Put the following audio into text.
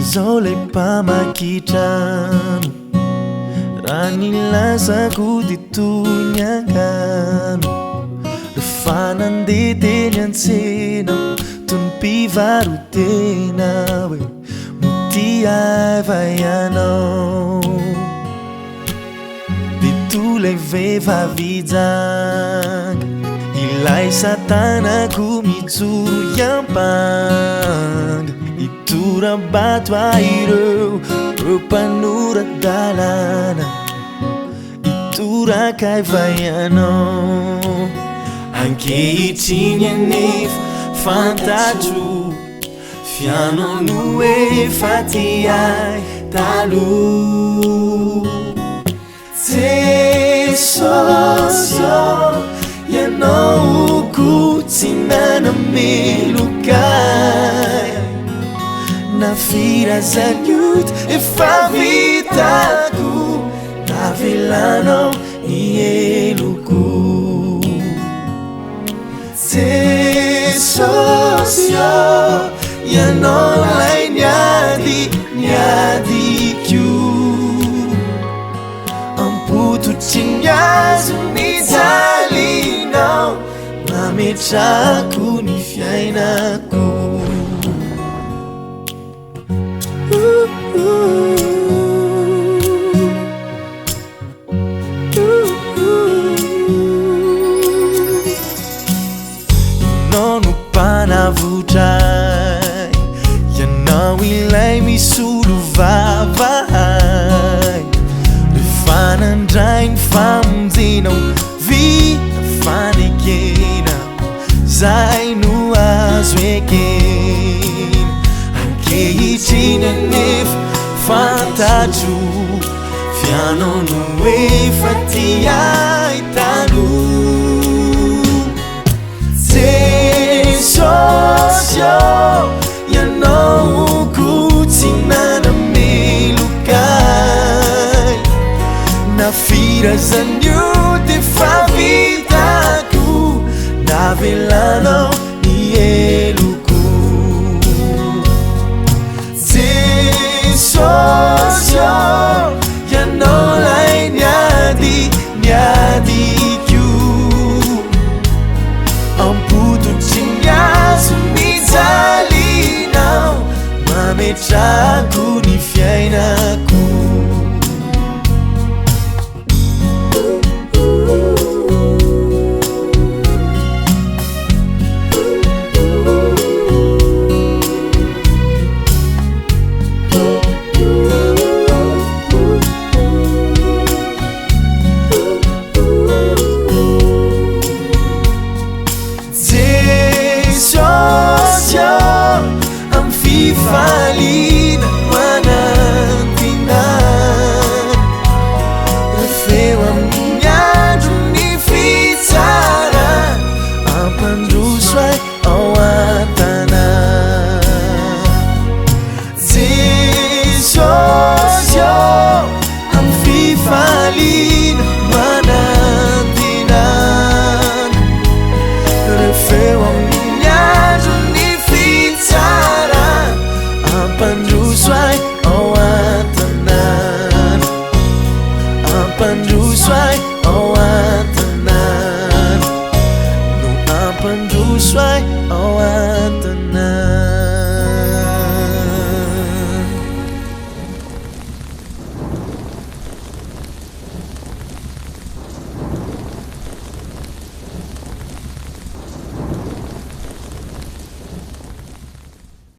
Izao ilay mpamaky trano. Raha ny lazako dia toy ny angano. Rehefa nandeha teny an-tsena aho, toy ny mpivarotena hoe moa tia ahy va ianao? Dia toa ilay vehivavy janga, ilay satanako mijoro hiampanga, hitora-bato ahy ireo, ireo mpanora-dalàna, hitoraka ahy va ianao? Ankehitriny anefa fantatro. F'ianao no efa tia ahy taloha. Jesosy ô, Ianao ko tsy nanameloka ahy. Na firazan'ny ota efa vitako, navelanao ny heloko. Jesosy ô, Ianao ilay niady ny adiko. Ampototry ny hazo nijalinao, nametrahako ny fiainako. Ianao no mpanavotra ahy, Ianao ilay misolo vava ahy. Rehefa nandray ny famonjenao, vita fanekena, zay no azo ekena. Ankehitriny anefa fantatro. F'ianao no efa tia ahy taloha. Jesosy ô, Ianao ko tsy nanameloka ahy. Na firazan'ny ota efa vitako, navelanao ny heloko. Jesosy ô, Ianao ilay niady ny adiko. Ampototry ny hazo nijalinao, mametrahako ny fiainako. Jesosy ô, amin'ny fifaliana no anantenana. Refeo amin'ny andron'ny fitsarana, ampandroso ahy ao an-tanàna. Jesosy ô, amin'ny fifaliana no anantenana. Refeo amin'ny andron'ny fitsarana, ampandroso ahy ao an-tanàna. Ampandroso ahy ao an-tanàna. No ampandroso ahy ao an-tanàna.